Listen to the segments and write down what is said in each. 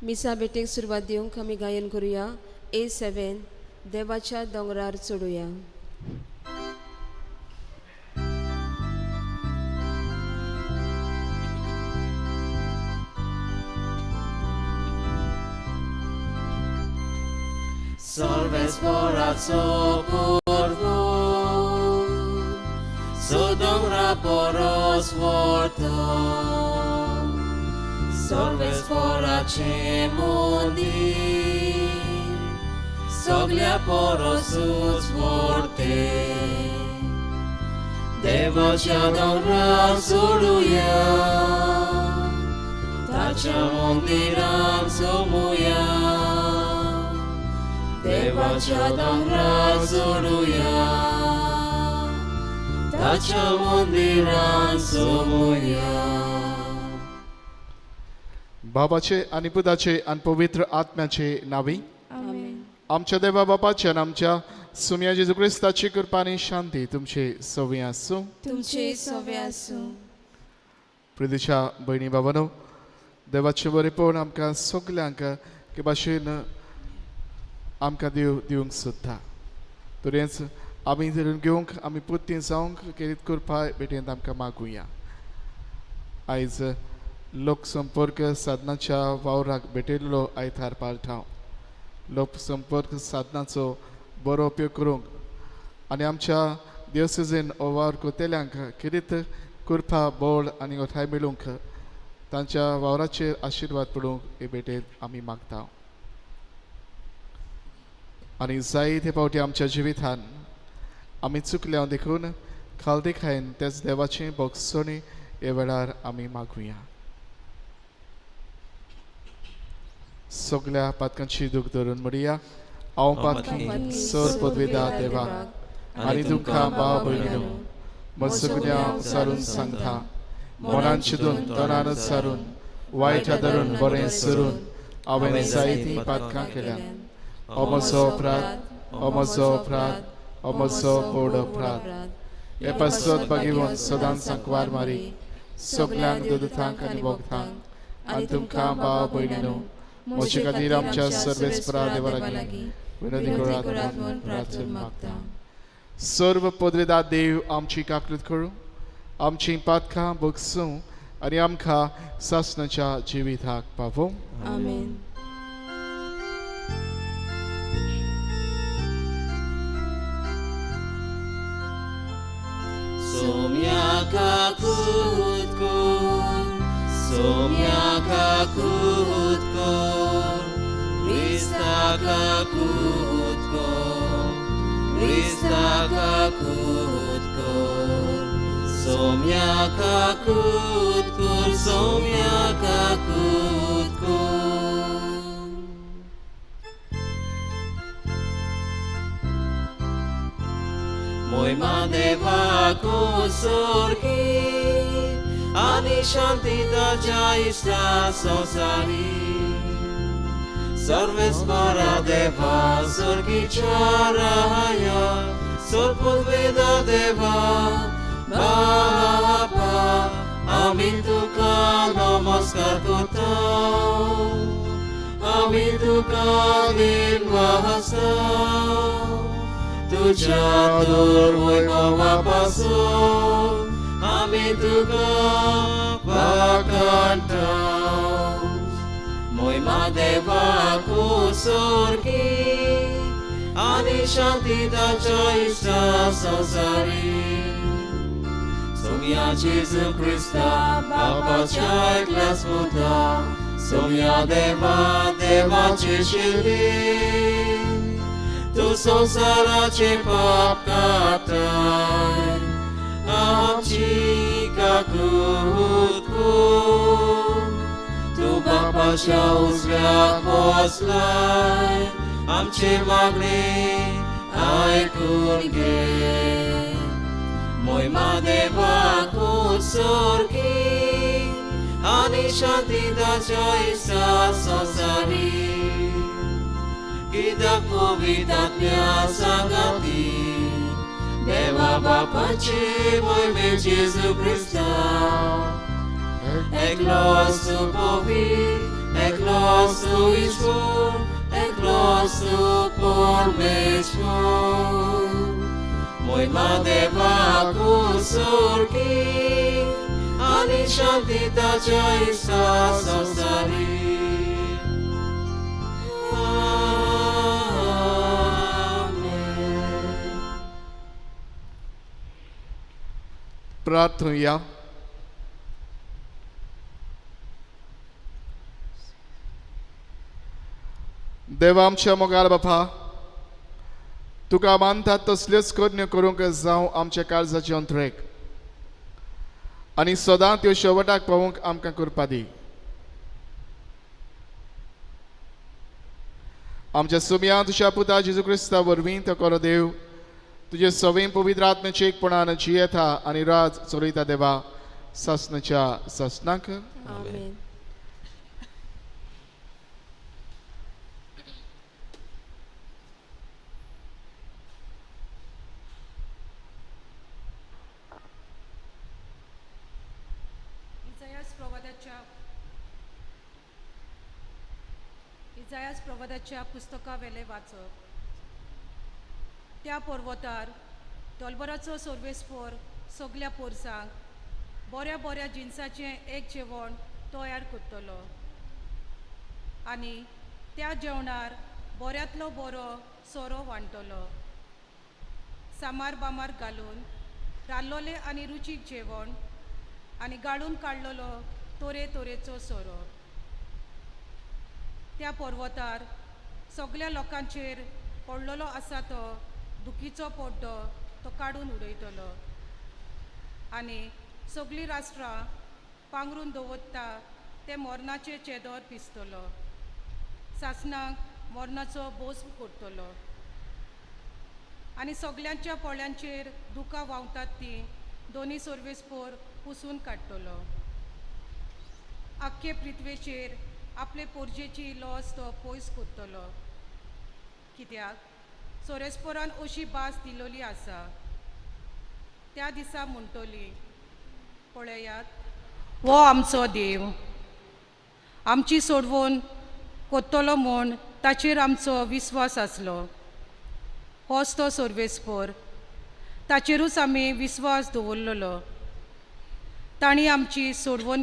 मिसा भेटेक सुरवात दिवंक आमी गायन करुया A7 देवाच्या दोंगरार चडुया. Solves porvo, Sodom poros vorto, Solves porace mundi, Soglia poros vorte, Devaच्या दोंगरार सोडुया, ताच्या मंदिरान सोमुया. देवाच्या दोंगरार सोडुया, ताच्या मंदिरान सोमुया. बाबाचे आनी पुताचे आनी पवित्र आत्म्याचे नावी. आमच्या देवा बापाचे आनी आमच्या सुम्या जेजू क्रिस्ताची कृपा आनी शांती तुमचे सवी आसूं. तुमचे सवे आसूं. प्रितीच्या भयणी बाबानो, देवाचें बरेपण आमकां सगल्यांक के भाशेन आमकां देव दिवंक सोदता. तरेंच आमी धरून घेवंक आमी पुत्ती जावंक केरीत कृपा भेटेंत आमकां मागुया. आयज लोकसंपर्क साधनाच्या वावराक भेटयल्लो आयतार पालठाव लोकसंपर्क साधनाचो बरो उपयोग करूंक आनी आमच्या देवसेजेन हो वावर करतल्यांक खेरीत कृपा बळ आनी ओठाय मेळूंक तांच्या वावराचेर आशिर्वाद पडूंक हे भेटेंत आमी मागता. आनी जायते फावटी आमच्या जिवितान आमी चुकल्या देखून खालते खायन त्याच देवाचे भोगसणी हे वेळार आमी मागुया. सगल्या पातकांची दूख धरून म्हणया, हांव पातकी सर पदवेदा देवा आनी तुमकां भाव भयणीनो म्हजो सारून सांगता, मनान चिंतून तणान सारून वायट धरून बरें सरून हांवें जायतीं पातकां केल्यात. हो म्हजो अपराध, हो म्हजो अपराध, हो म्हजो व्हड अपराध. हे पासत बागेवन सदांच सांकवार मारी सगल्यांक दुदतांक आनी भोगतांक आनी तुमकां भाव भयणीनो म्हजे खातीर आमच्या सर्वेस्परा देवा लागीं विनंती करात म्हूण प्रार्थना मागता. सर्व पदवेदा देव आमची काकलूत करूं, आमची पातकां भोगसूं आनी आमकां सासणाच्या जिविताक पावोवं. आमेन. Somya kakutkor, Somya kakutkor, Krista kakutkor, Krista kakutkor, Somya kakutkor, Somya kakutkor. Moima deva kusorki, ani shanti taja ishta sosari. Sarvesvara deva surki charaya, Sorpudveda deva bapa, amin tuka namaskar kota, amin tuka din vahasa. तुझ्या दुर्वैभवापासून आमी तुका वाकांटा. मोयमा देवा कुसोरकी आनी शांती ताच्या इश्टा संवसारी. सोम्या जेजू क्रिस्ता बापाच्या एकल्याच पुता, सोम्या देवा देवाची शिल्पी, तू संसाराचे पाप काडटाय, आमची काकूत कर. तूं बापाच्या उजव्याक बसलाय, आमचे मागणे आयकून घे. मोयमा देवा कुसोरकी आनी शांती ताच्या इश्टा संवसारी. कित्याक पवित्र सांगाती देवा बापाचे मोहिमे जेजू क्रिस्ता, एकलो सुपवित्र एकलोच तूं ईश्वर, एकलोच तूं परमेश्वर. मोयमा देवाक उत्सर्गी आनी शांती ताच्या इश्टा संवसारी. आमेन. प्रार्थुया. देवा आमच्या मोगाळ बापा, तुका मानतात तसल्योच करण्यो करूंक जावं आमच्या काळजाचे अंतरेक आनी सदां त्यो शेवटाक पावोवंक आमकां कृपा दी. आमच्या सुम्या तुज्या पुता जेजू क्रिस्ता वरवीं तो करो देव तुजे सवय पवित्र आत्म्याचे एकपणान जियेता आनी राज चलयता देवा सासनाच्या सासनाक. आमेन. इजायास प्रवादाच्या पुस्तकावेले वाचप. त्या पर्वतार तलबराचो सर्वेस्पोर सगल्या पोरसांक बऱ्या बऱ्या जिनसाचें एक जेवण तयार करतलो आनी त्या जेवणार बऱ्यांतलो बरो सोरो वांटलो. सामार बामार घालून रांदलोलें आनी रुचीक जेवण आनी गाळून काडलेलो तरे तरेचो सोरो. त्या पर्वतार सगल्या लोकांचेर पडलेलो आसा तो दुखीचो पड्डो तो काडून उडयतलो आनी सगळीं राष्ट्रां पांगरून दवरता ते मरणाचे चेदोर पिसतलो. सासणाक मरणाचो बोस करतलो आनी सगल्यांच्या पोळ्यांचेर दुकां व्हांवतात ती दोनी सर्वेस्पोर पुसून काडटलो. आख्खे पृथ्वेचेर आपले पोरजेची लॉस तो पयस करतलो. कित्याक सोरेस्पोरान अशी भास दिलोली आसा. त्या दिसा म्हणटली, पळयात हो आमचो देव, आमची सोडवण कोत्तलो म्हूण ताचेर आमचो विस्वास आसलो. होच तो सर्वेस्पोर, ताचेरूच आमी विस्वास दवरलेलो. तांणी आमची सोडवण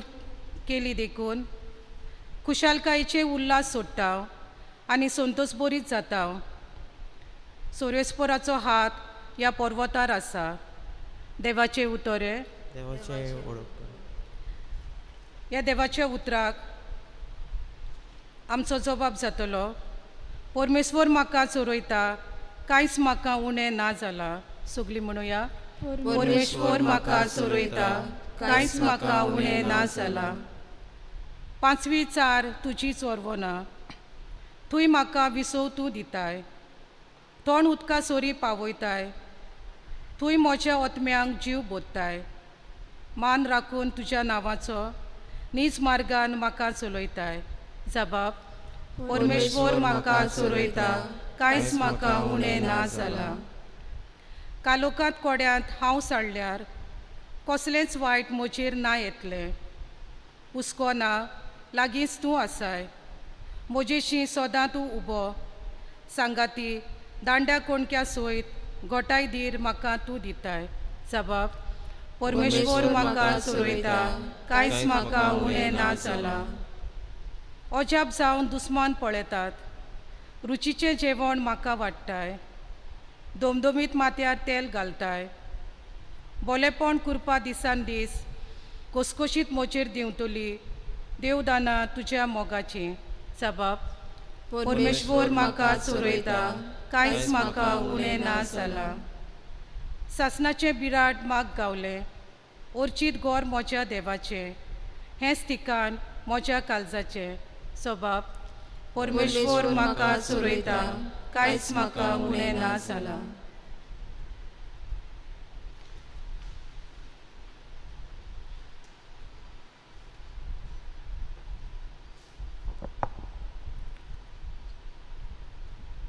केली देखून खुशालकायेचे उल्हास सोडटा आनी संतोष बरीच जाता. सोरेस्पोराचो हात ह्या पर्वतार आसा. देवाचे उतरे ह्या देवाच्या उतराक आमचो जबाब जातलो. परमेश्वर म्हाका चोरयता, कांयच म्हाका उणें ना जालां. सगळीं म्हणुया, परमेश्वर म्हाका चोरयता, कांयच म्हाका उणें ना जालां. पांचवी चार तुजी चोरवना, थंय म्हाका विसव तूं दिताय. तोंड उदका सोरी पावयताय, थंय म्हज्या ओतम्यांक जीव बोत्ताय. मान राखून तुज्या नांवाचो नीज मार्गान म्हाका चलयताय. जबाब, परमेश्वर म्हाका चोरयता, कांयच म्हाका उणें ना जालां. कालोकांत कोड्यांत हांव साडल्यार कसलेंच वायट म्हजेर ना येतलें. हुस्को ना, लागींच तूं आसाय. म्हजेशी सदां तूं उबो. सांगाती दांड्या कोणक्या सयत गोटाय धीर म्हाका तूं दिताय. जबाब, परमेश्वर म्हाका चोरयता, कांयच म्हाका उणें ना जालां. अजाप जावन दुस्मान पळयतात, रुचीचें जेवण म्हाका वाडटाय. दोमदोमीत माथ्यार तेल घालताय. बोलेपण कुरपा दिसान दीस कोसकोशीत म्हजेर देंवतली देवदाना तुज्या मोगाची. जबाब, परमेश्वर म्हाका चोरयता, कांयच म्हाका उणें ना जालां. सासणाचें बिराड म्हाका गावलें, ओर्चीत गोर म्हज्या देवाचें, हेंच ठिकाण म्हज्या काळजाचें. सबाब, परमेश्वर म्हाका चोरयता, कांयच म्हाका उणें ना जालां.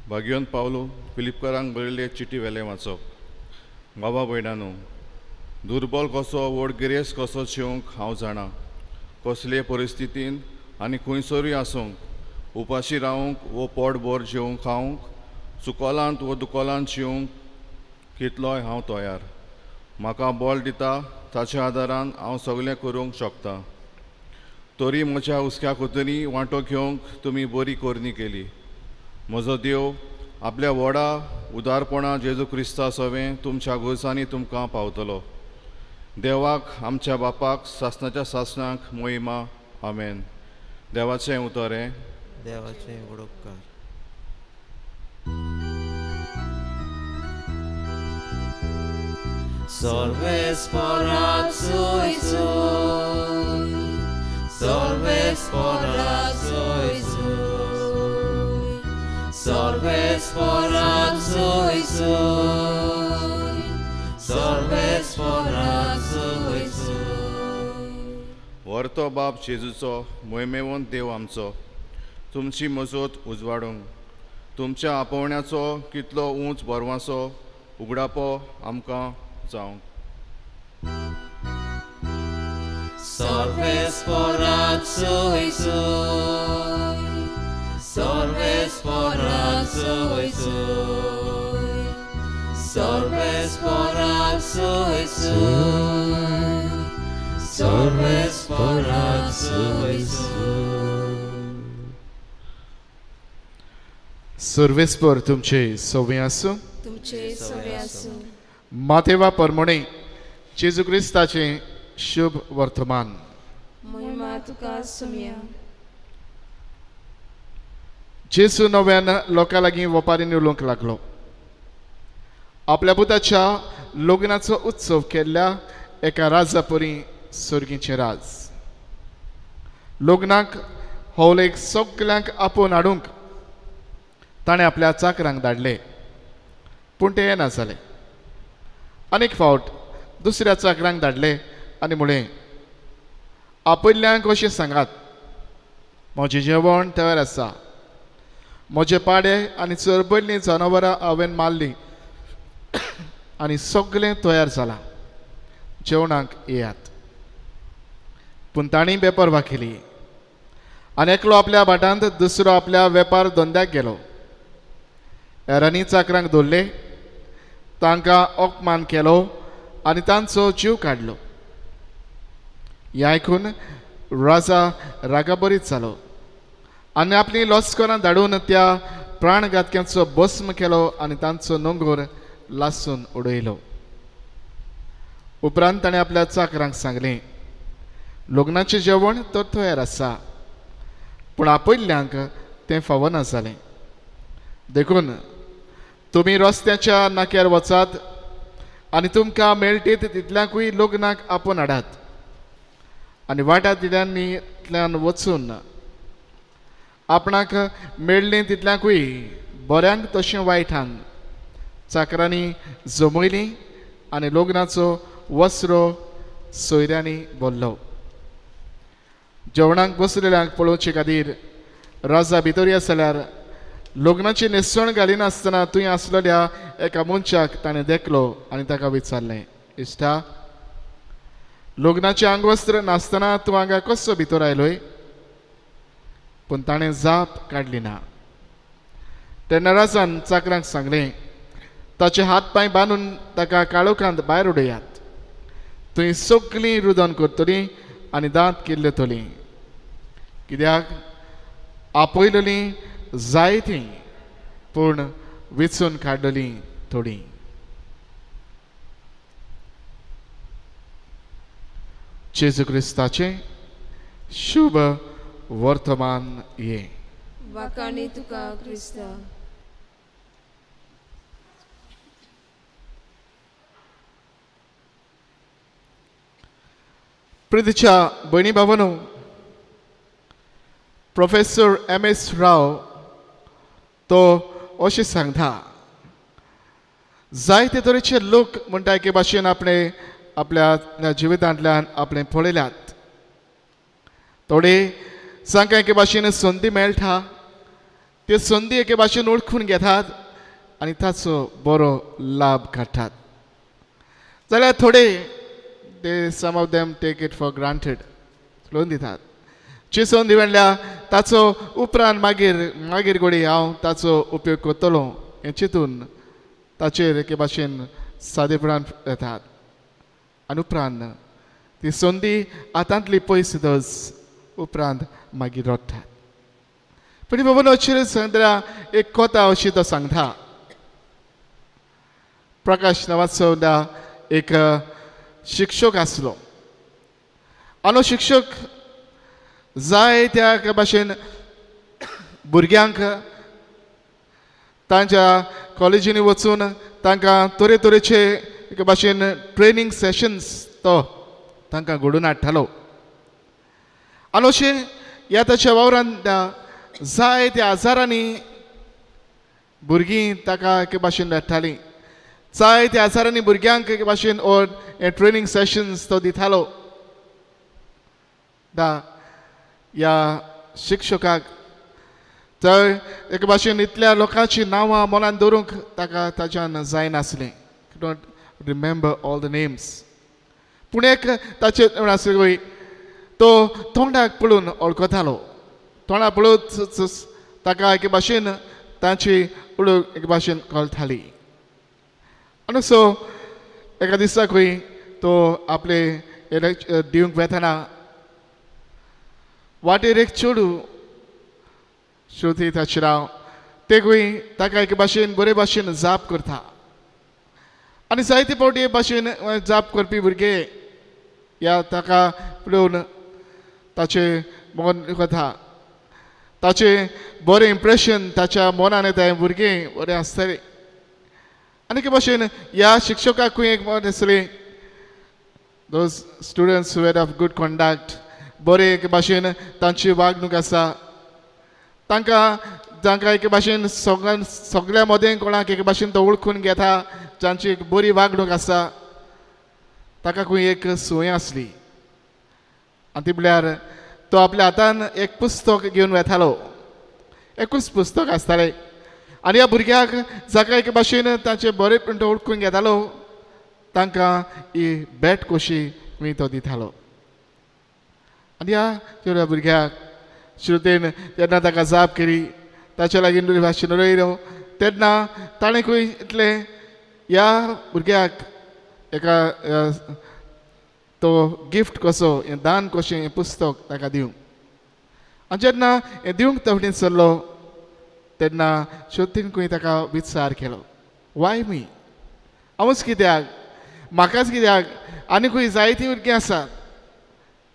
भाग्योन पावलो फिलिपकारांक बरयल्ले चिटी वेलें वाचप. बाबा भयणानो, दुर्बल कसो व्हड गिरेस्त कसो जेवंक हांव जाणा. कसले परिस्थितीन आनी खंयसरूय आसूंक, उपाशी रावंक वो पोटभर जेवंक खावंक, सुकोलांत वो दुकोलांत शिवंक कितलोय हांव तयार. म्हाका बळ दिता ताच्या आदारान हांव सगळें करूंक शकता. तरी म्हज्या हुस्क्या कोतरी वांटो घेवंक तुमी बरी करणी केली. म्हजो देव आपल्या व्हडा उदारपणा जेजू क्रिस्ता सवें तुमच्या गरजांनी तुमकां पावतलो. देवाक आमच्या बापाक सासणाच्या सासणाक मोहिमा. आमेन. देवाचें उतर हें. देवाचें व्हड उपकार. सर्वेस्पराक सोय सोय, सर्वेस्पराक सोय सोय, सर्वेस्पराक सोय सोय, सर्वेस्पराक सोय सोय. व्हरतो बाप जेजूचो मोहिमेवंत देव आमचो तुमची मजत उजवाडूंक, तुमच्या आपोवण्याचो कितलो उंच बरवासो उगडापो आमकां जावंक. सर्वेस्पराक सोय सोय, सर्वेस्पराक सोय सोय, सर्वेस्पराक सोय सोय, सर्वेस्पराक सोय सोय. सर्वेस्पर तुमचे सवे आसूं. तुमचे सवे आसूं. मातेवा परमणे जेजू क्रिस्ताचें शुभ वर्तमान. महिमा तुका सुमया. जेजू नव्यान लोकां लागीं वपारीन उलोवंक लागलो. आपल्या पुताच्या लग्नाचो उत्सव केल्ल्या एका राजा परी सर्गीचें राज. लग्नाक होवलेक सगल्यांक आपोवन हाडूंक ताणें आपल्या चाकरांक धाडले, पूण ते येना जाले. अनेक फावट दुसऱ्या चाकरांक धाडले आनी म्हळें, आपयल्ल्यांक अशें सांगात, म्हजें जेवण तयार आसा, म्हजे पाडे आनी चरबल्लीं जनावरां हांवें मारलीं आनी सगळें तयार जालां, जेवणाक येयात. पूण तांणी बेपर्वा केली आनी एकलो आपल्या भाटांत, दुसरो आपल्या वेपार धंद्याक गेलो. हेरांनी चाकरांक दवरले, तांकां अपमान केलो आनी तांचो जीव काडलो. हें आयकून राजा रागाबरीत जालो आनी आपलीं लश्करां धाडून त्या प्राणघातक्यांचो भस्म केलो आनी तांचो नोंगर लासून उडयलो. उपरांत ताणें आपल्या चाकरांक सांगलें, लग्नाचें जेवण तर तयार आसा, पूण आपयल्ल्यांक तें फावना जालें. देखून तुमी रस्त्याच्या नाक्यार वचात आनी तुमकां मेळटीत तितल्यांकूय लग्नाक आपोवन हाडात आनी वाटा दिल्यांतल्यान वचून आपणाक मेळ्ळें तितल्यांकूय बऱ्यांक तशें वायटांक चाकरांनी जमयलीं आनी लग्नाचो वसरो सोयऱ्यांनी भरलो. जेवणाक बसलेल्यांक पळोवचे खातीर राजा भितर येत जाल्यार लग्नाची न्हेसण घालिनासतना थंय आसलेल्या एका मनशाक ताणें देखलो आनी ताका विचारलें, इश्टा, लग्नाचें आंगवस्त्र नासतना तूं हांगा कसो भितर आयलोय? पूण ताणें जाप काडली ना. तेन्ना राजान चाकरांक सांगलें, ताचे हात पांय बांदून ताका काळोखांत भायर उडयात, थंय सगळीं रुदन करतलीं आनी दांत किल्लतलीं. कित्याक आपयलेलीं जायतीं, पूण विचून काडलेलीं थोडीं. जेजू क्रिस्ताचें शुभ वर्तमान हें. वाखाणी तुका क्रिस्ता. प्रितीच्या भयणी भावांनो, प्रोफेसर एम.एस. राव तो अशें सांगता, जायते तरेचे लोक म्हणटा एके भाशेन आपणे आपल्या जिवितांतल्यान आपणे पळयल्यात. थोडे जांकां एके भाशेन संदी मेळटा, ते संदी एके भाशेन ओळखून घेतात आनी ताचो बरो लाभ काडटात. जाल्यार थोडे they some of them take it for granted, चलोवन दितात. जी संदी मेळ्ळ्या ताचो उपरांत मागीर मागीर घोडी हांव ताचो उपयोग करतलो हें चिंतून ताचेर एके भाशेन सादेपणान येतात आनी उपरांत ती संदी हातांतली पयस दस उपरांत मागीर रडटात. पूण बाबा अशें सांगता एक कथा अशी तो सांगता. प्रकाश नांवाचो एक शिक्षक आसलो आनी शिक्षक जाय त्या भाशेन भुरग्यांक तांच्या कॉलेजींनी वचून तांकां तरेतरेचे एके भाशेन ट्रेनींग सेशन्स तो तांकां घडोवन हाडटालो. आनी अशें ह्या ताच्या वावरान जाय त्या हजारांनी भुरगीं ताका एके भाशेन धाडटालीं. जाय त्या हजारांनी भुरग्यांक एके भाशेन ओ ट्रेनींग सेशन्स तो दितालो. दा ह्या शिक्षकाक तर एके भाशेन इतल्या लोकांची नांवां मनान दवरूंक ताका ताच्यान जायनासलें. Don't remember all the names. पूण एक ताचें आसलें पळय तो तोंडाक पळोवन वळखतालो. तोंडाक पळोवन ताका एके भाशेन तांची वळख एके भाशेन कळटाली. आनी सो एका दिसाकूय तो आपले दिवंक वेतना वाटेर एक चेडूं श्रुती ताचें नांव तेकूय ताका एके भाशेन बरे भाशेन जाप करता. आनी जायते फावटी हे भाशेन जाप करपी भुरगे ह्या ताका पळोवन ताचें मन वता, ताचें बरें इम्प्रेशन ताच्या मनान येता. हें भुरगें बरें आसतलें. आनी एके भाशेन ह्या शिक्षकाकूय एक मन आसलें those students were of good conduct, बरे एके भाशेन तांची वागणूक आसा, तांकां तांकां एके भाशेन सगळ्या मदें कोणाक एके भाशेन तो वळखून घेता, जांची एक बरी वागणूक आसा. ताका खंय एक संवय आसली आनी ती म्हळ्यार तो आपल्या हातान एक पुस्तक घेवन वेतालो. एकूच पुस्तक आसतालें आनी ह्या भुरग्याक जाका एके भाशेन तांचें बरें तो वळखून घेतालो तांकां ही भेट कशी खंय तो दितालो. आनी ह्या चेडव्या भुरग्याक श्रुतेन जेन्ना ताका जाप केली ताच्या लागीं भाशेन उलयलो तेन्ना ताणें खंय इतलें ह्या भुरग्याक एका तो गिफ्ट कसो हें दान कशें हें पुस्तक ताका दिवंक. आनी जेन्ना हें दिवंक तवणीन सरलो तेन्ना श्रुतीन खंय ताका विचार केलो, वाय मी, हांवूच कित्याक, म्हाकाच कित्याक, आनी खंय जायतीं भुरगीं आसात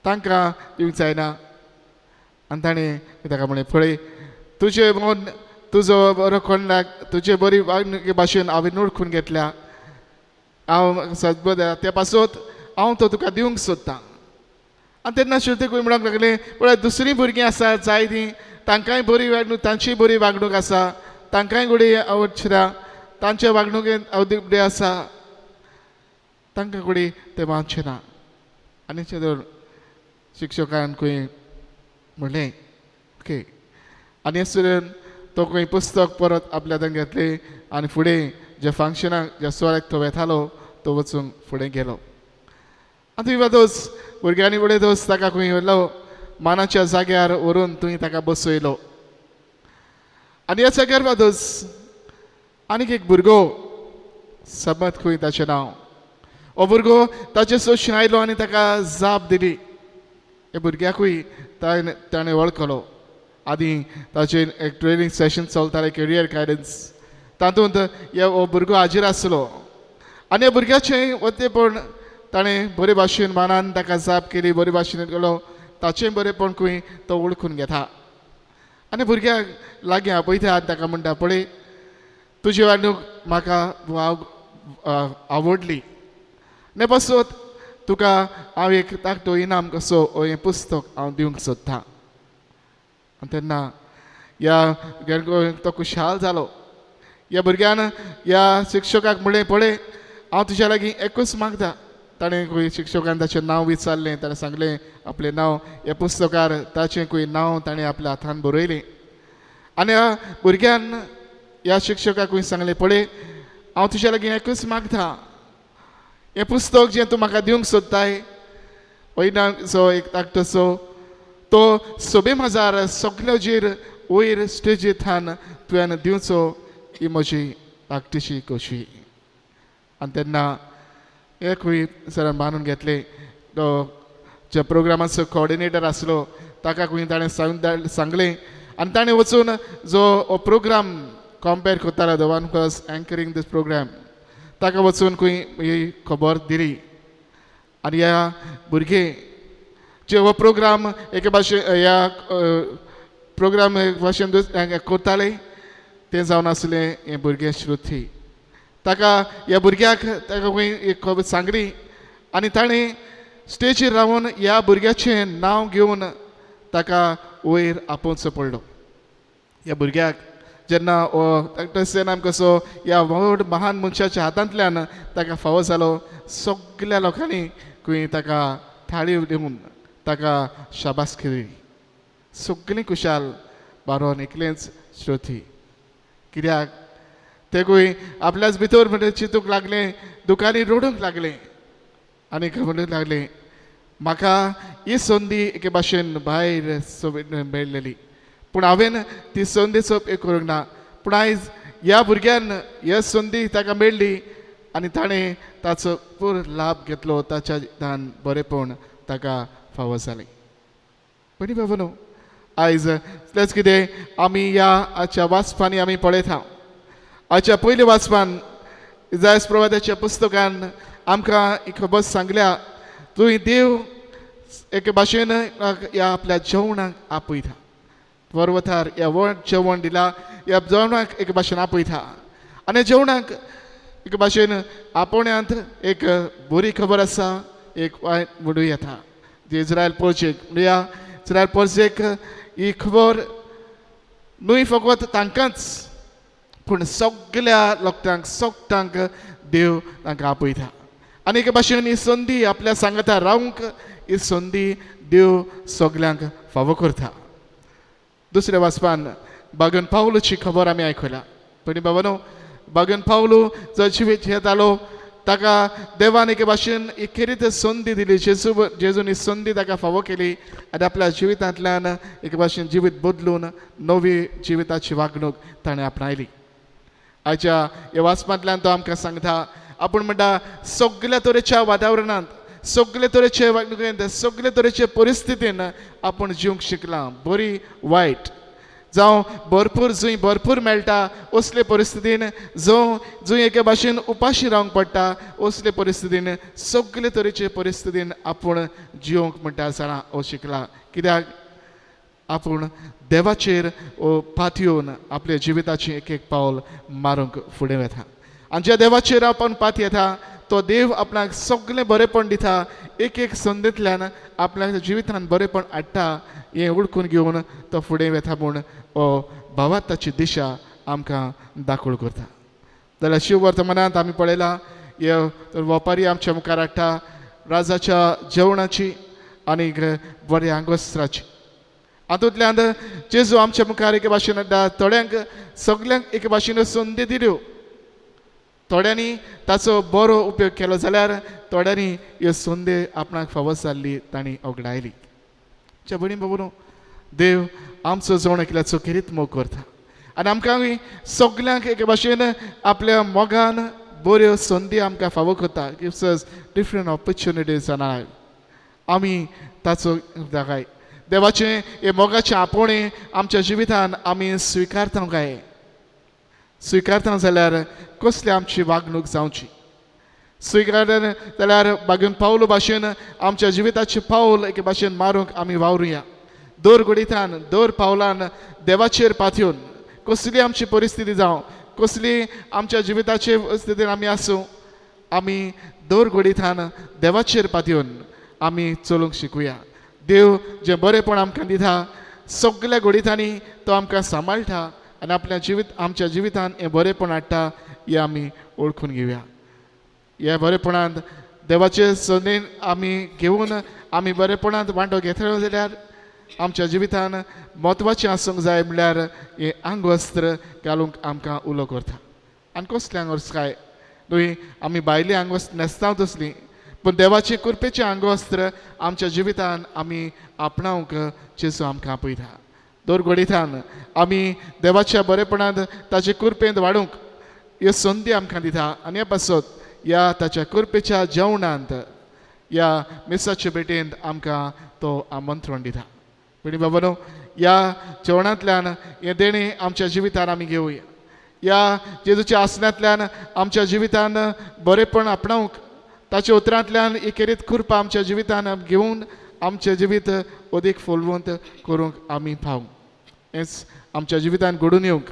तांकां दिवंक जायना. आनी ताणें ताका म्हणलें, पळय तुजें मन तुजो बरो कोणाक तुजे बरी वागणुके भाशेन हांवें वळखून घेतल्या, हांव सद्बद त्या पासत हांव तो तुका दिवंक सोदतां. आनी तेन्ना श्रुतीकूय म्हणूंक लागलें, पळय दुसरीं भुरगीं आसात जायतीं, तांकांय बरी वागणूक, तांचीय बरी वागणूक आसा, तांकांय घडये आवडटा, तांचे वागणुकेन अवदी आसा, तांकां घडये तें मानचें ना. आनी शिक्षकान खंय म्हणलें ओके. आनी हें तो खंय पुस्तक परत आपल्या हातान घेतलें आनी फुडें ज्या फंक्शनाक ज्या सुवाळ्याक तो वेतालो तो वचूंक फुडें गेलो. आनी तुवें दोस भुरग्यांनी फुडें दोस ताका खंय व्हेलो मानाच्या जाग्यार व्हरून तुवें ताका बसयलो. आनी ह्या जाग्यार दोस आनीक एक भुरगो समत खंय ताचें नांव, हो भुरगो ताचे सोंशीन आयलो आनी ताका जाप दिली. ह्या भुरग्याकूय ताणें वळखलो. आदीं ताचें एक ट्रेनींग सेशन चलतालें करियर गायडन्स, तातूंत हो भुरगो हाजीर आसलो. आनी ह्या भुरग्याचें वतेपण ताणें बरे भाशेन मानान ताका जाप केली, बरे भाशेन गेलो, ताचें बरेपण खंय तो वळखून घेता. आनी भुरग्याक लागीं आपयता आनी ताका म्हणटा, पळय तुजी वागणूक म्हाका आवडली, ने पासत तुका हांव एक धाकटो इनाम कसो हो हें पुस्तक हांव दिवंक सोदतां. आनी तेन्ना ह्या तो खुशाल जालो. ह्या भुरग्यान ह्या शिक्षकाक म्हणलें, पळय हांव तुज्या लागीं एकूच मागता. ताणें खंय शिक्षकान ताचें नांव विचारलें, ताणें सांगलें आपलें नांव ह्या पुस्तकार ताचें खंय नांव ताणें आपल्या हातान बरयलें. आनी ह्या भुरग्यान ह्या शिक्षकाकूय सांगलें, पळय हांव तुज्या लागीं एकूच मागता, हें पुस्तक जें तूं म्हाका दिवंक सोदताय हो इनामचो एक धाकटोसो तो सोबे माजार सगळ्यो वयर स्टेजीर थान तुवें दिवचो ही म्हजी धाकटीशी खोशी. आनी तेन्ना एकूय सरान बांदून घेतले. तो जे प्रोग्रामाचो कोऑर्डिनेटर आसलो ताका खंय ताणें सांगलें आनी ताणें वचून जो हो प्रोग्राम कंपेर करतालो the one was anchoring this program ताका वचून खंय ही खबर दिली. आनी ह्या भुरगे जे हो प्रोग्राम एके भाशेन ह्या प्रोग्राम एक भाशेन करताले तें जावन आसलें हें भुरगें श्रुती. ताका ह्या भुरग्याक ताका खंय एक खबर सांगली आनी ताणें स्टेजीर रावन ह्या भुरग्याचें नांव घेवन ताका वयर आपोवचो पडलो. ह्या भुरग्याक जेन्ना हो डॉक्टर सेनाम कसो ह्या व्हड महान मनशाच्या हातांतल्यान ताका फावो जालो, सगल्या लोकांनी खंय ताका थाळी दिवन ताका शाबास केली. सगळीं खुशाल बारोन एकलेंच श्रोती. कित्याक तेकूय आपल्याच भितर म्हणजे चिंतूंक लागलें, दुकानी रडूंक लागलें आनी म्हणूंक लागलें म्हाका ही संदी एके भाशेन भायर मेळ्ळेली पूण हांवें ती संदीचो उपयोग करूंक ना. पूण आयज ह्या भुरग्यान ह्या संदी ताका मेळ्ळी आनी ताणें ताचो पूर लाभ घेतलो, ताच्या दान बरेपण ताका फावो जालें. पयलीं बाबा न्हू आयज तेच कितें आमी ह्या आजच्या वाचपांनी आमी पळयता. आजच्या पयल्या वाचपान इजायस प्रवादाच्या पुस्तकान आमकां एक खबर सांगल्या, तुवें देव एके भाशेन ह्या आपल्या जेवणाक आपयता. पर्वतार ह्या व्हड जेवण दिला, ह्या जेवणाक एके भाशेन आपयता आनी जेवणाक एके भाशेन आपोवण्यांत एक बरी खबर आसा, एक वायट म्हणूं येता. जी इस्रायल पोर्चेक म्हणया इस्रायल पोर्चेक ही खबर न्हय फकत तांकांच पूण सगल्या लोकांक सगळ्यांक देव तांकां आपयता आनी एके भाशेन ही संदी आपल्या सांगता रावंक ही संदी देव सगल्यांक फावो करता. दुसऱ्या वाचपान बागन पावलूची खबर आमी आयकल्या. पयलीं बाबा न्हू बागन पावलू जो जिवीत येतालो ताका देवान एके भाशेन एक खेरीत संदी दिली. जेजू जेजून ही संदी ताका फावो केली आनी आपल्या जिवितांतल्यान एके भाशेन जिवीत बदलून नवी जिविताची वागणूक ताणें आपणायली. आयच्या ह्या वाचपांतल्यान तो आमकां सांगता, आपूण म्हणटा सगल्या तरेच्या वातावरणांत सगळे तरेचे वागणुकेंत सगळे तरेचे परिस्थितीन आपूण जिवंक शिकलां, बरी वायट जावं भरपूर जंय भरपूर मेळटा असले परिस्थितीन, जावं जंय एके भाशेन उपाशी रावंक पडटा असले परिस्थितीन, सगळे तरेचे परिस्थितीन आपूण जिवंक म्हणटा जाणा हो शिकला. कित्याक आपूण देवाचेर पातयेवन आपल्या जिविताचें एक एक पावल मारूंक फुडें वता आनी ज्या देवाचेर आपूण पातयेता तो देव आपणाक सगळें बरेंपण दिता, एक एक संदींतल्यान आपल्या जिवितान बरेंपण हाडटा हें वळखून घेवन तो फुडें वता म्हूण हो भावार्थाची दिशा आमकां दाखोवळ करता. जाल्यार शिव वर्तमानांत आमी पळयलां हे वपारी आमच्या मुखार हाडटा राजाच्या जेवणाची आनी बऱ्या आंगवस्त्राची. हातूंतल्यान जेजू आमच्या मुखार एके भाशेन हाडटा थोड्यांक सगल्यांक एके भाशेन संदी दिल्यो, थोड्यांनी ताचो बरो उपयोग केलो जाल्यार थोड्यांनी ह्यो संदी आपणाक फावो जाल्ली तांणी ओगडायली. च्या भयणी बाबू देव आमचो जण एकल्याचो खेरीत मोग करता आनी आमकां सगल्यांक एके भाशेन आपल्या मोगान बऱ्यो संदी आमकां फावो करता. Gives us different opportunities आनी आमी ताचो दाखय देवाचें हे मोगाचें आपोवणें आमच्या जिवितान आमी स्विकारता काय? स्विकारता जाल्यार कसली आमची वागणूक जावची? स्विकारता जाल्यार बागून पावलो भाशेन आमच्या जिविताचें पावल एके भाशेन मारूंक आमी वावरुया. दर घडितान दर पावलान देवाचेर पातयेवन कसली आमची परिस्थिती जावं, कसली आमच्या जिविताचे स्थितीन आमी आसूं, आमी दर घडितान देवाचेर पातयेवन आमी चलूंक शिकुया. देव जें बरेंपण आमकां दिता सगल्या घडितांनी तो आमकां सांबाळटा आनी आपल्या जिवीत आमच्या जिवितान हें बरेंपण हाडटा हें आमी वळखून घेवया. ह्या बरेपणांत देवाचे संदेन आमी घेवन आमी बरेपणांत वांटो घेतलो जाल्यार आमच्या जिवितान म्हत्वाचें आसूंक जाय म्हणल्यार हें आंगवस्त्र घालूंक आमकां उलो करता. आनी कसलें आंगवस्त्र काय न्हय, आमी भायलें आंगवस्त्र न्हेसता तसलीं, पूण देवाचें कृपेचें आंगवस्त्र आमच्या जिवितान आमी आपणावंक जेजू आमकां आपयता. दर घडयेन आमी देवाच्या बरेपणांत ताचे कृपेंत वाडूंक ह्यो संदी आमकां दिता आनी ह्या पासत ह्या ताच्या कृपेच्या जेवणांत ह्या मिसाचे भेटेंत आमकां तो आमंत्रण दिता. भयणी बाबानो, ह्या जेवणांतल्यान हें देणें आमच्या जिवितान आमी घेवया. ह्या जेजूच्या आसनांतल्यान आमच्या जिवितान बरेपण आपणावंक, ताच्या उतरांतल्यान एकेरीत कृपा आमच्या जिवितान घेवन आमचें जिवीत अदीक फुलवंत करूंक आमी पावूं. हेंच आमच्या जिवितान घडून येवंक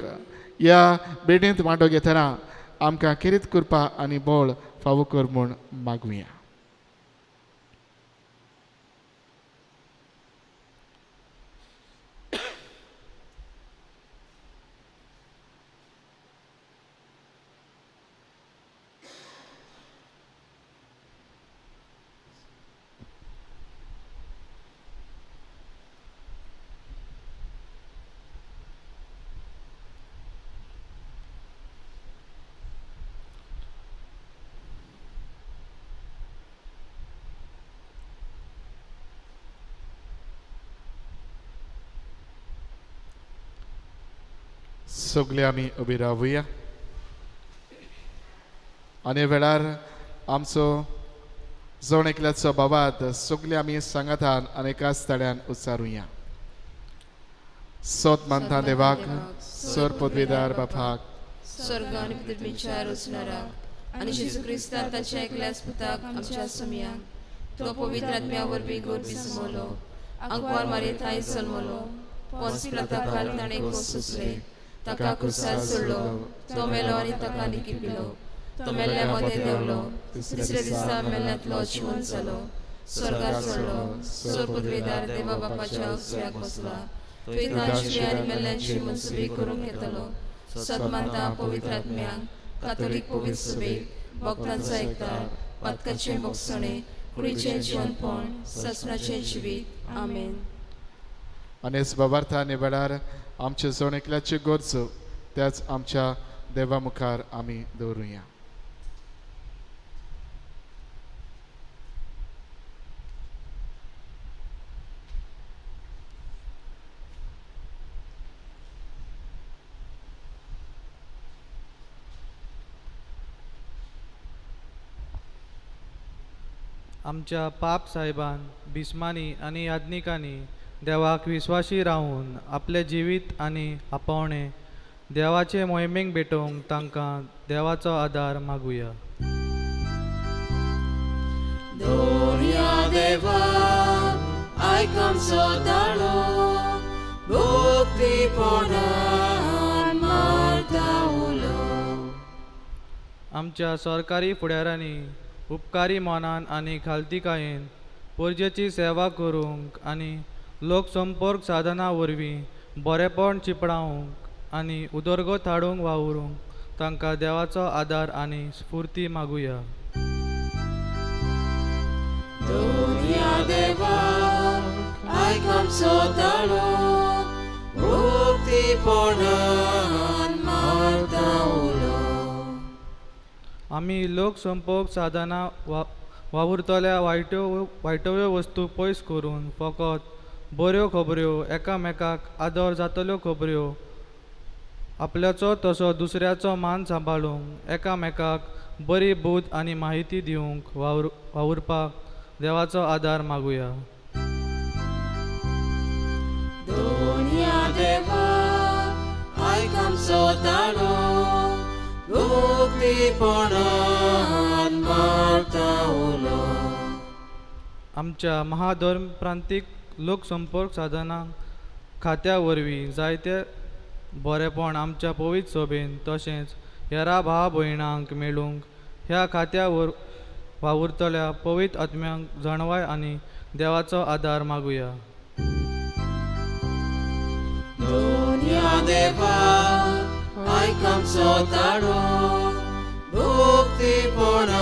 ह्या भेटेंत वांटो घेतना आमकां खेरीत कृपा आनी बळ फावो कर म्हूण मागुया. सगळे आमी उबी रावया आनी वेळार आमचो जण एकल्याचो बाबात सगळे आमी सांगातान आनी एकाच तळ्यान उच्चारुया. सोत मानता देवाक, सर पदवीदार बापाक, स्वर्ग आनी पृथ्वीच्या रचणाराक आनी जेजू क्रिस्ताक ताच्या एकल्याच पुताक आमच्या सोमयाक, तो पवित्र आत्म्या वरवीं गोरवी समलो, आंकवार मारये थांय जल्मलो, पोन्स पिलाता खाल ताणें खोस सोंसले, ताका क्रुसार सोडलो, तो मेलो आनी ताका लिखिपिलो, तो मेल्ल्या मदें देंवलो, तिसऱ्या दिसा मेल्ल्यांतलो जिवन जालो, स्वर्गार चडलो, सोर पदवीदार देवा बापाच्या उजव्याक बसला, थंय तांची आनी मेल्ल्यांची मनसुबी करूंक येतलो. सत मानता पवित्र आत्म्यांक, कातोलीक पवित्र सभेक, भक्तांचो एकतार, पातकाचें भोगसणें, कुडीचें जिवनपण, सासणाचें जिवीत. आमेन. आनी बाबार्था आनी वेळार आमचे जण एकल्याची गरजो त्याच आमच्या देवा मुखार आमी दवरुया. आमच्या पाप साहेबान, बिस्मानी आनी याज्ञिकांनी देवाक विश्वासी रावून आपलें जिवीत आनी आपोवणें देवाचे मोहिमेक भेटोवंक तांकां देवाचो आदार मागुया. दोनया देवा, आयक आमचो ताळो, भक्तीपणान मारता उलो. आमच्या सरकारी फुडाऱ्यांनी उपकारी मनान आनी खालतीकायेन परजेची सेवा करूंक आनी लोकसंपर्क साधना वरवीं बरेपण चिपडावंक आनी उदरगत हाडूंक वावरूंक तांकां देवाचो आदार आनी स्फूर्ती मागुया. दोनया देवा, आयक आमचो ताळो, भक्तीपणान मारता उलो. आमी लोकसंपर्क साधना वावुरतल्या वायटव्यो वस्तू पयस करून फकत बऱ्यो खबऱ्यो, एकामेकाक आदर जातल्यो खबऱ्यो, आपल्याचो तसो दुसऱ्याचो मान सांबाळूंक, एकामेकाक बरी बूद आनी माहिती दिवंक वावुरपाक देवाचो आदार मागुया. दोनया देवा, आयक आमचो ताळो, भक्तीपणान मारता उलो. आमच्या महाधर्म प्रांतीक लोकसंपर्क साधनां खात्या वरवीं जायते बरेपण आमच्या पवित्र सभेन तशेंच हेरा भाव भयणांक मेळूंक ह्या खात्या वावुरतल्या पवित्र आत्म्यांक जाणवाय आनी देवाचो आदार मागुया. दोनया देवा, आयक आमचो ताळो, भक्तीपणान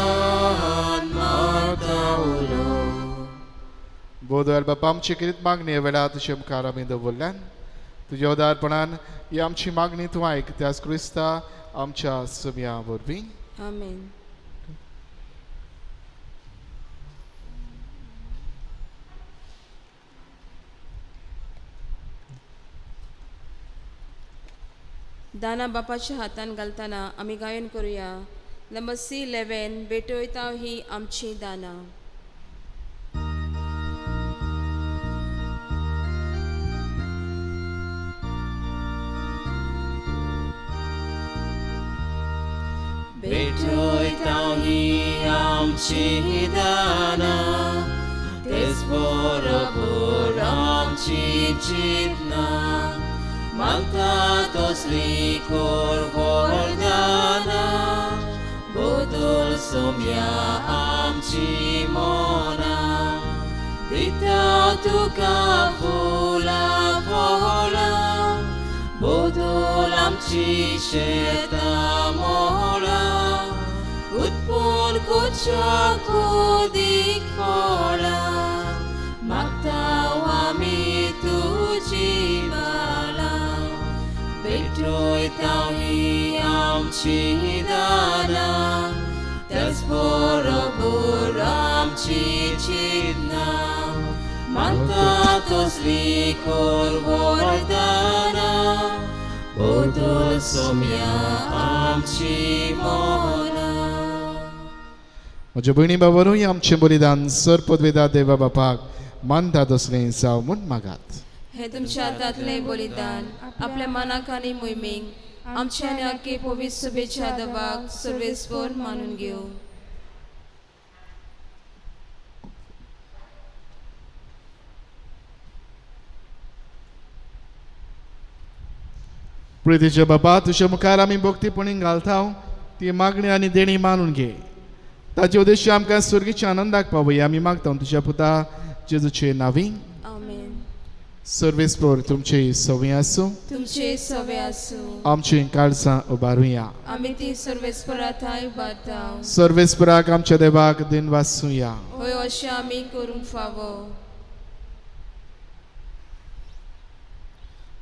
मारता उलो. बोधवार बापा, आमची किरीत मागणी वेळा तुजे मुखार आमी दवरल्यान तुज्या उदारपणान ही आमची मागणी तूं आयक, त्याच क्रिस्ता आमच्या सुम्या वरवीं. आमेन. दाना बापाच्या हातान घालतना आमी गायन करुया नंबर C11 भेटयता ही आमची दानां. भेटयता ही आमची दानां तेच बरोबर आमची चिंतना मागता तसली कर वरदानां बदल सोम्या आमची मनां दिता तुका फुलां फळां बदल आमची शेतां मळां उत्पन्न करच्याक अदीक फळां मागता आमी तुजी बाळां भेटयता ही आमची दानां तेच बरोबर आमची चिंतना मागता तसली कर वरदानां बदल सोम्या आमची मनां. म्हज्या भयणी बाबानूय आमचें बलिदान सर पदवेदा देवा बापाक मानता तसलें जावं म्हूण मागात. हे तुमच्या हातांतलें बलिदान आपल्या मनाक आनी मोहिमेक आमच्या आनी आख्खे पवित्र सभेच्या दबाक सर्वेस्पर मानून घेवं. प्रितीच्या बाबा तुज्या मुखार आमी भक्तीपणी घालता ती मागणी आनी देणी मानून घे. ताचे उद्देश्य आमकां स्वर्गीच्या आनंदाक पावया आमी मागता तुज्या पुता जेजूचे नांवी. आमेन. सर्वेस्पर तुमचे सवे आसूं. तुमचे सवे आसूं. आमची काळजां उबारुया. आमी ती सर्वेस्परा थांय उबारता. सर्वेस्पराक आमच्या देवाक दिन वाचुया. हय अशें आमी करूंक फावो.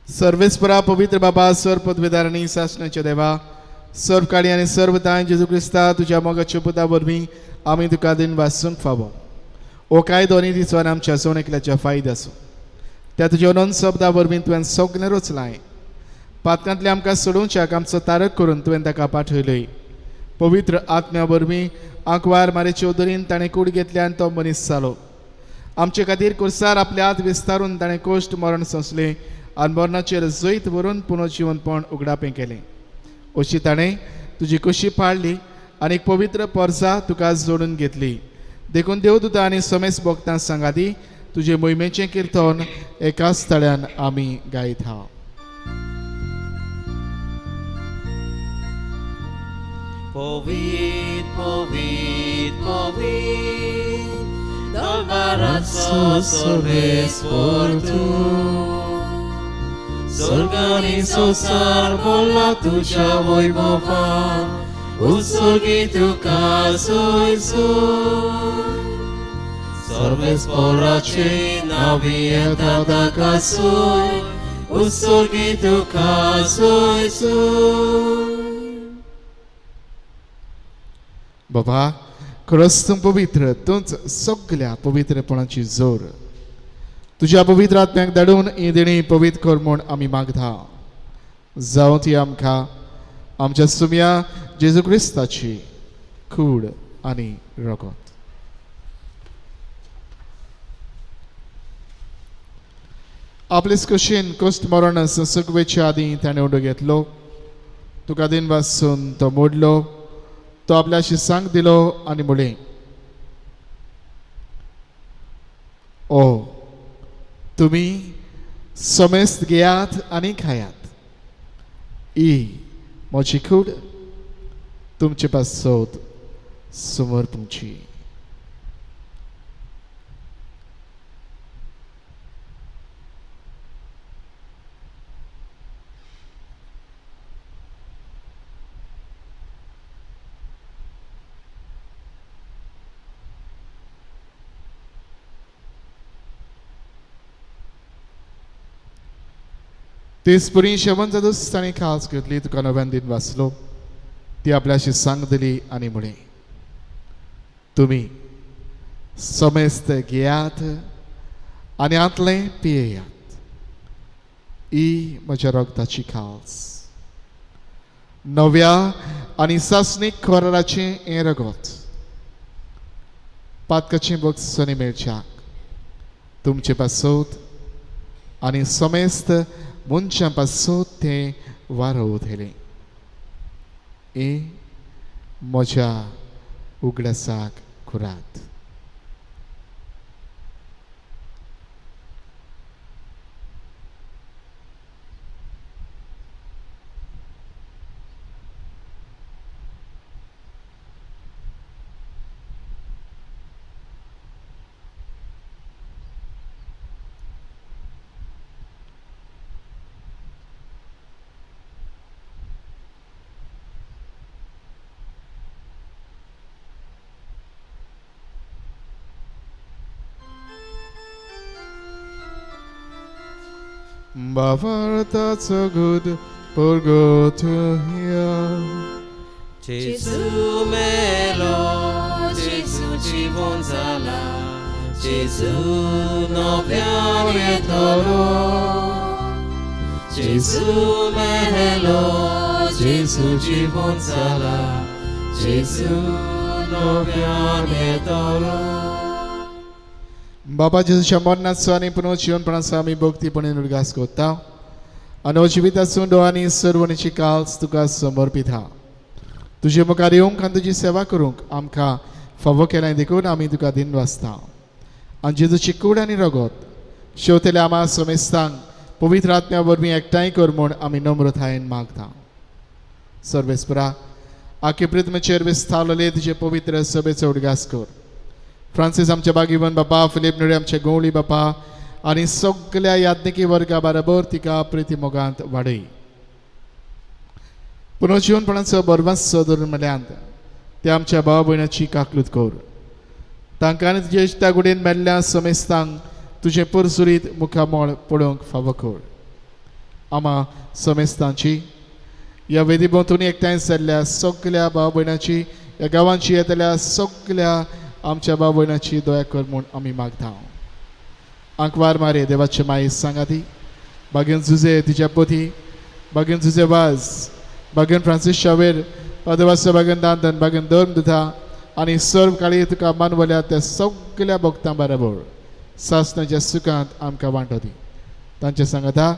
सर्वेस्परा पवित्र बाबा सर पदवेदारणी सासणाच्या देवा सर्व काळी आनी सर्व तांय जेजू क्रिस्ता तुज्या मोगाच्या पुता वरवीं आमी तुका दिन वाचूंक फावो. हो कायदो आनी तिचो आमच्या जण एकल्याच्या फायदो आसूं. त्या तुज्या अनंत शब्दा वरवीं तुवें सगळें रचलां. पातकांतलें आमकां सोडोवच्याक आमचो तारक करून तुवें ताका पाठयलय. पवित्र आत्म्या वरवीं आंकवार मारेचे उदरीन ताणें कूड घेतली आनी तो मनीस जालो. आमचे खातीर कुर्सार आपले हात विस्तारून ताणें कोश्ट मरण सोंसलें आनी मरणाचेर जैत व्हरून पुनर्जिवनपण उगडापें केलें. अशी ताणें तुजी कुशी पाळ्ळी आनी एक पवित्र परसा तुका जोडून घेतली. देखून देवदूता आनी समेस भक्तां सांगाती तुजे मोहिमेचें किर्तन एकाच तळ्यान आमी गायत हा. पवित्र पवित्र पवित्र दरबाराचो सर्वेस्पर तूं स्वर्गानी संवसार भरला तुज्या वैभवान उत्सर्गी तुका सोयसून सर्वेस्पराचे नांवी येता ताका सोय उत्सर्गी तुका सोयसून. बाबा खरंच तूं पवित्र, तूंच सगल्या पवित्रपणाची जोर. तुज्या पवित्र आत्म्याक धाडून ही देणी पवित्र कर म्हूण आमी मागता. जावं ती आमकां आमच्या सुम्या जेजू क्रिस्ताची कूड आनी रगत. आपलेच कुशीन कोश्ट मरण संसगवेच्या आदीं ताणें उडो घेतलो. तुका दिन वासून तो मोडलो. तो आपल्याशी सांग दिलो आनी म्हणलें, ओ तुमी समेस्त घेयात आनी खायात. ही म्हजी कूड तुमचे पासत समर्पूची. तेच पुरी शेवण जातूच ताणें खास घेतली. तुका नव्यान दिन वाचलो. ती आपल्याशी सांग दिली आनी म्हळें, तुमी समेस्त घेयात आनी आंतलें पियेयात. ही म्हज्या रगताची खास नव्या आनी सासणीक कराराचें हें रगत पातकाचें बक्षणी मेळच्याक तुमचे पासत आनी समेस्त मनशां पासत तें वारोवतलें. हें म्हज्या उगडासाक करात. Bavartaço good purgatoria. Gesù melo, Gesù ci vonzala, Gesù no pianetolo. Gesù melo, Gesù ci vonzala, Gesù no pianetolo. बाबा जेजूच्या मरणाचो आनी पुनर्जीवनपणाचो आमी भक्तीपणे उडगास करता आनी जिविताचो आनी सर्वणीची काल्स तुका समर्पिता. तुजे मुखार येवंक आनी तुजी सेवा करूंक आमकां फावो केलां देखून आमी तुका दिन वाचता. आनी जेजूची कूड आनी रगत शेवतल्या आमा समेस्तांक पवित्र आत्म्या वरवीं एकठांय कर म्हूण आमी नम्रतायेन मागता. सर्वेस्परा आखे पृथ्वीचेर विस्तारलेले तुजे पवित्र सभेचो उडगास कर. फ्रांसीस आमच्या बागीवन बापा, फिलीप नुरे आमचे गवळी बापा आनी सगल्या याज्ञिकी वर्गा बरोबर तिका प्रिती मोगांत वाडय. पुनर्जीवनपणाचो बरवासो धरून म्हळ्यांत ते आमच्या भाव भयणाची काकलूत कर. तांकां तुजे त्या गुडेन मेल्ल्या समेस्तांक तुजें परसुरीत मुखामळ पळोवंक फावो कर. आमा समेस्तांची ह्या वेदी भोंवतणी एकठांय जाल्ल्या सगल्या भाव भयणाची, ह्या गांवांची येतल्या सगल्या आमच्या भाव भयणाची दया कर म्हूण आमी मागता. आंकवार मारे देवाचे माई सांगाती, बागेन जुजे तिच्या पोथी, बागेन जुजे वाज, बागेन फ्रांसीस शावेर, पादवास बागेन दांतन, बागेन धर्म दुथा आनी सर्व काळी तुका मानवल्या त्या सगल्या भक्तां बरोबर सासणाच्या सुखांत आमकां वांटो दी. तांचे सांगता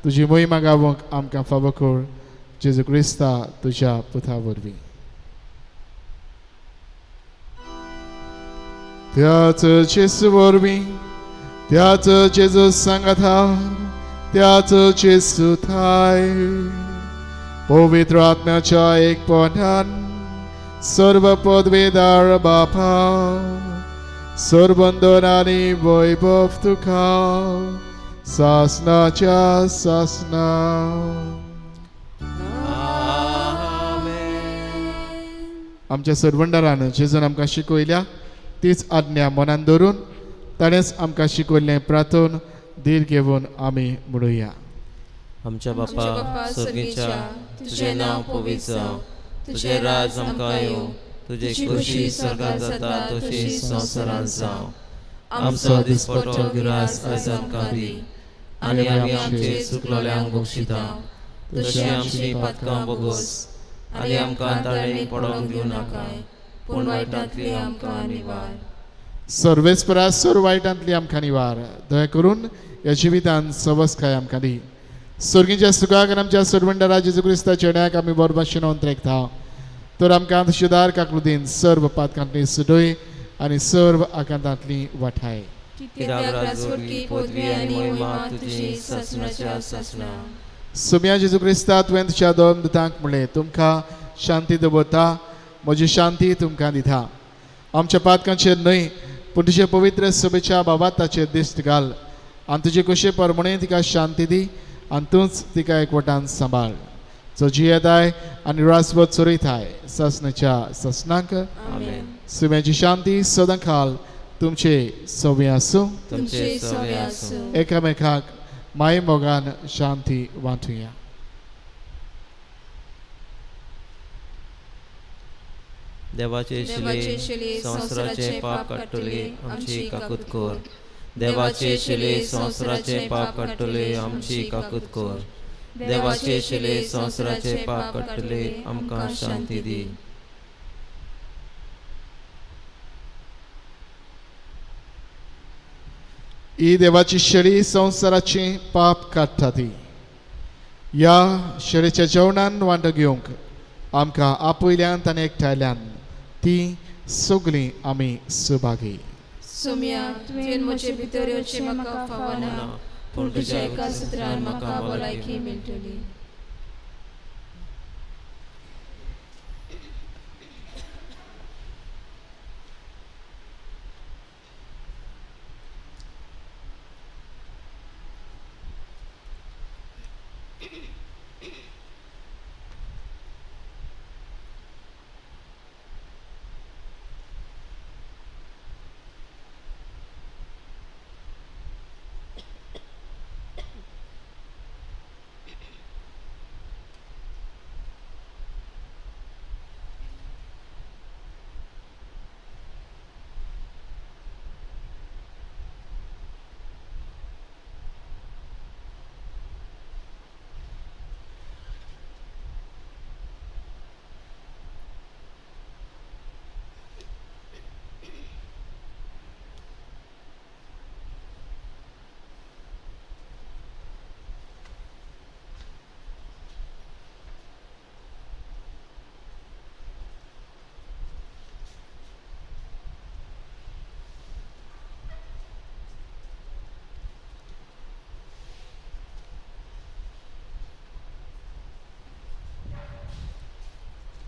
तुजी मोहिमा गावंक आमकां फावो कर. जेजू क्रिस्ता तुज्या पुता वरवीं. त्याच जेजू वरवीं, त्याच जेजू सांगाता, त्याच जेजू थाय पवित्र आत्म्याच्या एकपणान सर्व पदवेदार बापा सर्वंदन आनी वैभव तुका सासनाच्या सासना. आमच्या सरवंडारान जेजून आमकां शिकयल्या तीच आज्ञा मनान धरून ताणेंच आमकां शिकयल्लें प्रार्थन धीर घेवन आमी म्हणुया. आमच्या बापा स्वर्गीच्या, तुझें नांव पवित्र जावं, तुझें राज आमकां येवं, तुजी खुशी स्वर्गांत जाता तशी संवसारांत जावं. आमचो दिसपट्टो गिरास आयज आमकां दी आनी आमी आमचे चुकलोल्यांक बक्षिता तशी आमची पातकां बगोस आनी आमकां ताळेक पडोवंक दिवं नाकाय, पूण वायटांतली आमकां निवार. सर्वेस्परा सर्व वायटांतली आमकां निवार. दया करून ह्या जिवितान सवसकाय आमकां दी. स्वर्गीच्या सुखाक आनी आमच्या सरवंडारा जेजू क्रिस्ताच्या चेड्याक आमी बरो भाशेन अंतरेकता. तर आमकां शुदार काकलुदीन सर्व पातकांतली सुडय आनी सर्व आकांतांतली वाठाय. सुम्या जेजू क्रिस्ता तुवें तुज्या दोन दुतांक म्हणलें, तुमकां शांती दवरता, म्हजी शांती तुमकां दिता. आमच्या पातकांचेर न्हय पूण तुजे पवित्र सभेच्या बाबाताचेर दिश्ट घाल आनी तुजे कुशे प्रमाणे तिका शांती दी आनी तूंच तिका एकवटान सांबाळ. जो जियेताय आनी रासवत चोरयताय सासणाच्या सासणाक. सुम्याची शांती सदां खाल तुमचे सवे आसूं. एकामेकाक माय मोगान शांती वांटुया. देवाचे शिले संवसाराचे पाप काडटले आमची काकूत कर. देवाचे शिले संवसाराचे पाप काडटले आमची काकूत कर. देवाचे शिले संवसाराचे पाप काडटले आमकां शांती दी. ही देवाची शेळी संवसाराचे पाप काडटा ती. ह्या शेळीच्या जेवणान वांटो घेवंक आमकां आपयल्यान आनी एकठांयल्यान ती सगळीं आमी सुभागी. सोम्या, तुवें म्हजे भितर येवचें म्हाका फावना, पूण तुज्या एका सुत्रान म्हाका भलायकी मेळटली.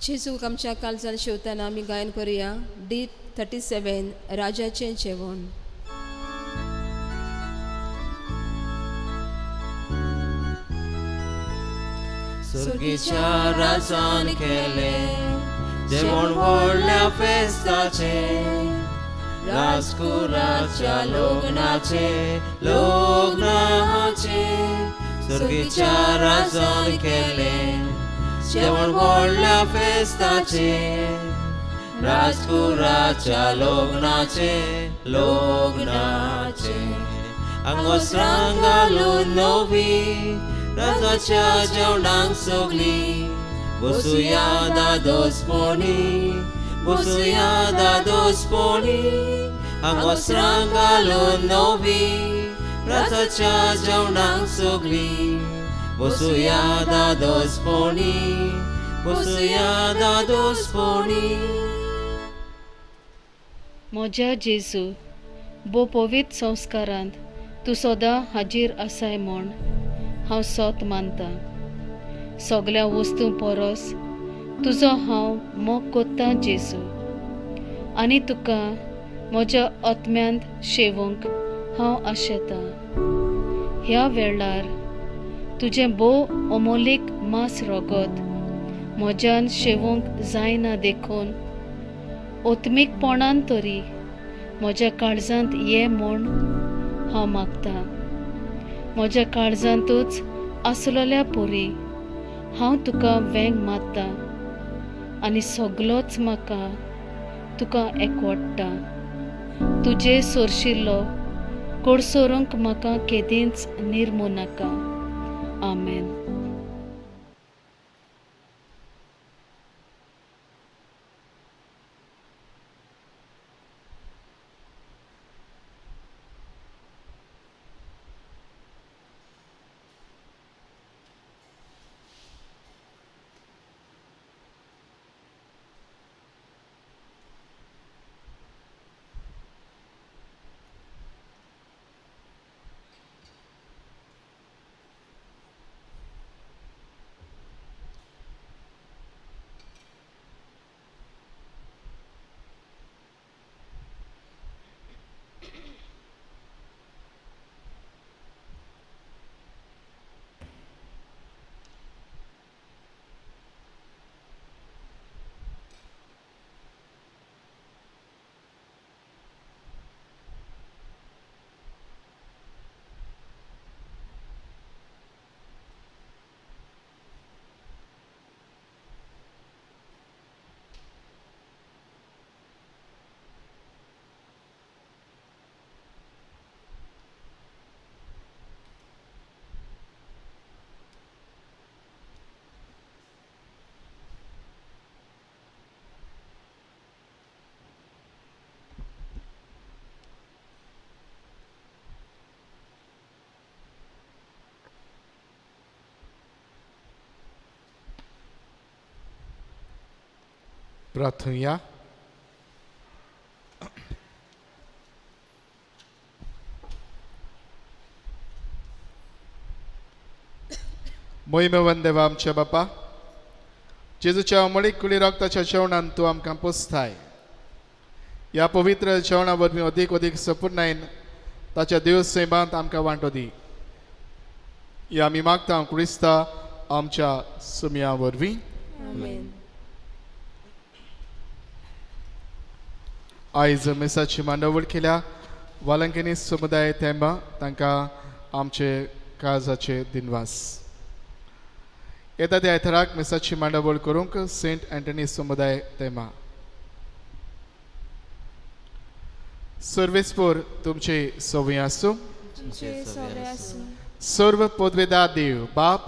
जेजूक आमच्या काळजान शेवतना आमी गायन करुया डी 37 राजाचें जेवण. सुर्गीच्या राजान केलें जेवण व्हडल्या फेस्ताचें, राजकुराच्या लग्नाचें लग्नाचें. सुर्गीच्या राजान केलें जेवण व्हडल्या फेस्ताचें, राजकुराच्या लग्नाचें लग्नाचें. आंगवस्त्रां घालून नवी राजाच्या जेवणाक सगळीं बसुया दादोसपणी, बसुया दादोसपणी. आंगवस्त्रां घालून नवी राजाच्या जेवणाक सगळीं बसुया दादोसपणी, बसुया दादोसपणी. म्हज्या जेजू, भोव पवित्र संस्कारांत तूं सदां हाजीर आसाय म्हूण हांव सोत मानतां. सगळ्या वस्तूं परस तुजो हांव मोग कोत्तां जेजू, आनी तुका म्हज्या आत्म्यांत शेवूंक हांव आशेतां. ह्या वेळार तुजें भोव अमोलीक मांस रगत म्हज्यान शेवूंक जायना देखून ओत्मीकपणान तरी म्हज्या काळजांत ये म्हूण हांव मागतां. म्हज्या काळजांतूच आसलेल्या पुरी हांव तुका वेंग मारता आनी सगलोच म्हाका तुका एकवडटा. तुजे सोरशिल्लो कोडसोरूंक म्हाका केदींच निर्मू नाका. आमेन. प्रार्थुया. मोहिमेवन देवा आमच्या बापा, जेजूच्या अमळीक कुळी रक्ताच्या जेवणान तूं आमकां पोसताय. ह्या पवित्र जेवणा वरवीं अदीक अदीक सपूर्णायन ताच्या देव सैमांत आमकां वांटो दी. ह्या आमी मागता क्रिस्ता आमच्या सुमया वरवीं. आयज मिसाची मांडावळ केल्या वालंकिनी समुदाय तेंबा तांकां आमचे काळजाचे दिनवास. येता त्या आयताराक मिसाची मांडावळ करूंक सेंट अँटनी समुदाय तेंबा. सर्वेस्पोर तुमचे सवय आसूं. सर्व पदवेदा देव बाप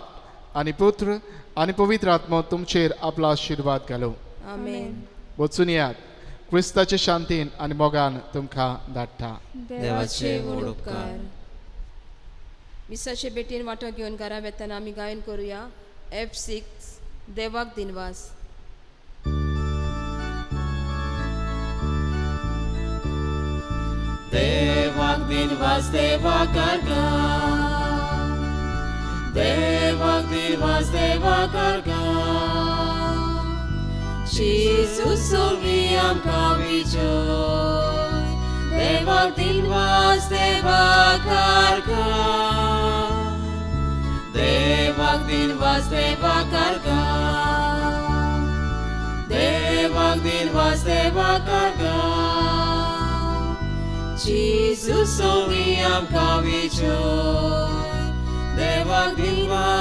आनी पुत्र आनी पवित्र आत्मो तुमचेर आपलो आशिर्वाद घालूं. वचून यात क्रिस्ताचे शांतीन आनी मोगान तुमकां धाडटा. देवाचे व्हड उपकार. मिसाचे बेटीन वांटो घेवन घरा वेतना आमी गायन करुया F6 देवाक दिनवास. देवाक दिनवास देवाक अर्घां, देवाक दिनवास देवाक अर्घां, जेजू सोवी आमकां विजय, देवाक दिनवास देवाक अर्घां, देवाक दिनवास देवाक अर्घां, देवाक दिनवास देवाक अर्घां, जेजू सोवी आमकां विजय, देवाक दिनवास.